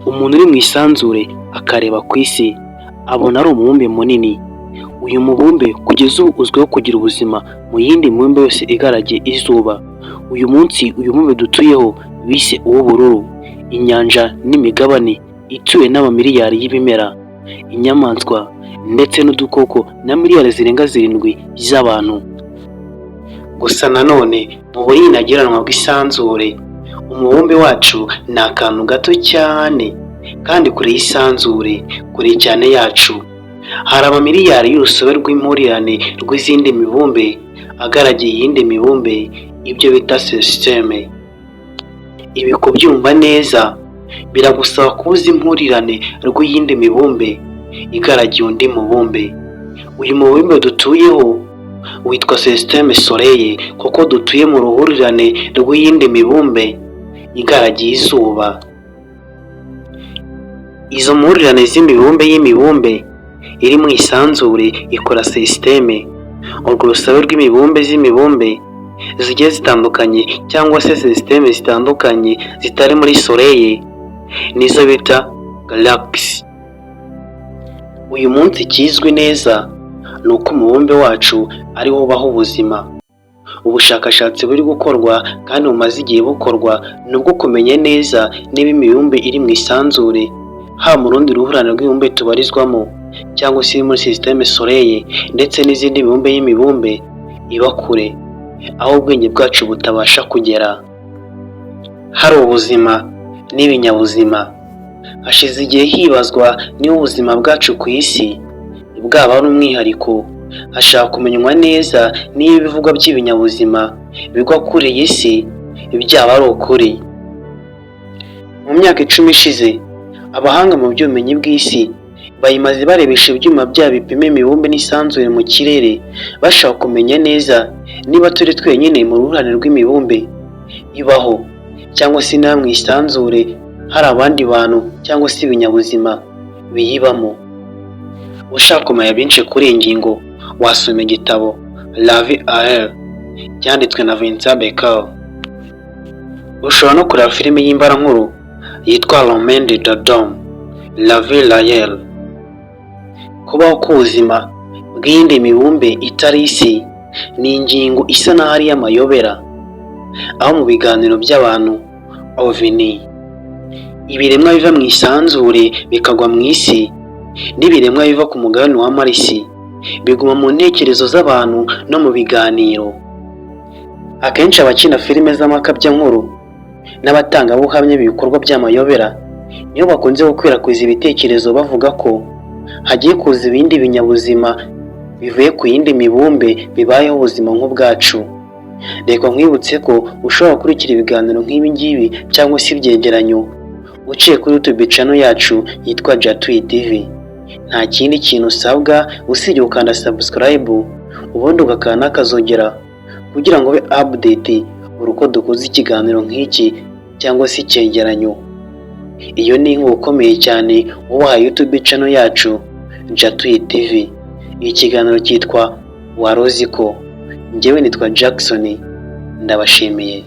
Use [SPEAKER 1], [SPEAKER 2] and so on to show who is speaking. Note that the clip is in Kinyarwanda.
[SPEAKER 1] Umuntu uri mu isanzure akareba ku isi, abona ari umubumbe munini. Uyu mubumbe kugeza ubu uzwiho kugira ubuzima mu yindi mibumbe yose igaragiye izuba. Uyu munsi uyu mubumbe dutuyeho bise uw'ubururu, inyanja n'imigabane ituwe n'amamiliyari y'ibimera, inyamaswa ndetse n'udukoko na miliyari zirenga 7 z'abantu. Gusa nanone mu bunini ntagereranwa bw'isanzure, umubumbe wacu ni akantu gato cyane kandi kure y'isanzure, kure cyane yacu. Hari amamiliyari y'urusobe rw'impurirane rw'izindi mibumbe agaragiye iyindi mibumbe, ibyo bita système. Ibi kubyumva neza biragusaba kuba uzi impurirane rw'iyindi mibumbe igaragiye undi mubumbe. Uyu mubumbe dutuyeho witwa système solaire kuko dutuye mu ruhurirane rw'iyindi mibumbe igaragiye izuba. Izo mpurirane z'imibumbe y'imibumbe iri mu isanzure ikora système. Urwo rusobe rw'imibumbe z'imibumbe zigiye zitandukanye cyangwa se système zitandukanye zitari muri solaire nizo bita galaxy. Uyu munsi ikizwi neza ni uko umubumbe wacu ariwo ubaho ubuzima. Ubushakashatsi buri gukorwa kandi bumaze igihe bukorwa ni ubwo kumenya neza niba imibumbe iri mu isanzure, haba mu rundi ruhurirane rw'imibumbe tubarizwamo cyangwa se iri muri système solaire ndetse n'izindi mibumbe y'imibumbe iba kure aho ubwenge bwacu butabasha kugera, hari ubuzima n'ibinyabuzima. Hashize igihe hibazwa niba ubuzima bwacu ku isi bwaba ari umwihariko, hashaka kumenywa neza niba ibivugwa by'ibinyabuzima bigwa kuri iyi si byaba ari ukuri. Mu myaka 10 ishize, abahanga mu by'ubumenyi bw'isi bayimaze barebesha ibyuma byabo bipima imibumbe n'isanzure mu kirere, bashaka kumenya neza niba turi twenyine mu ruhurirane rw'imibumbe ibaho cyangwa se niba mu isanzure hari abandi bantu cyangwa se ibinyabuzima biyibamo. Ushaka kumenya byinshi kuri iyi ngingo, wasoma igitabo La vie ailleurs cyanditswe na Vincent Baker. Ushobora no kureba filime y'imbarankuru yitwa Le Monde de Demain, La vie ailleurs. Kubaho k'ubuzima bw'iyindi mibumbe itari isi ni ingingo isa n'aho ari iy'amayobera, aho mu biganiro by'abantu OVNI, ibiremwa biva mu isanzure bikagwa mu isi, n'ibiremwa biva ku mugabane wa Marisi biguma mu ntekerezo z'abantu no mu biganiro. Akenshi abakina filime z'amakabyankuru n'abatangabuhamya b'ibikorwa by'amayobera nibo bakunze gukwirakwiza ibitekerezo bavuga ko hagiye kuza ibindi binyabuzima bivuye ku yindi mibumbe bibayeho ubuzima nk'ubwacu. Reka nkwibutse ko ushobora gukurikira ibiganiro nk'ibi ngibi cyangwa se ibyegeranyo uciye kuri YouTube channel yacu yitwa Jatwi TV. Nta kindi kintu usabwa usibye gukanda subscribe, ubundi ugakanda n'akazogera kugira ngo ube update buri uko dukoze ikiganiro nk'iki cyangwa se icyegeranyo. Iyo ni inkunga ikomeye cyane ubaha YouTube channel yacu Jatwi TV. Iki kiganiro cyitwa Wari uzi ko. Njyewe nitwa Jackson, ndabashimiye.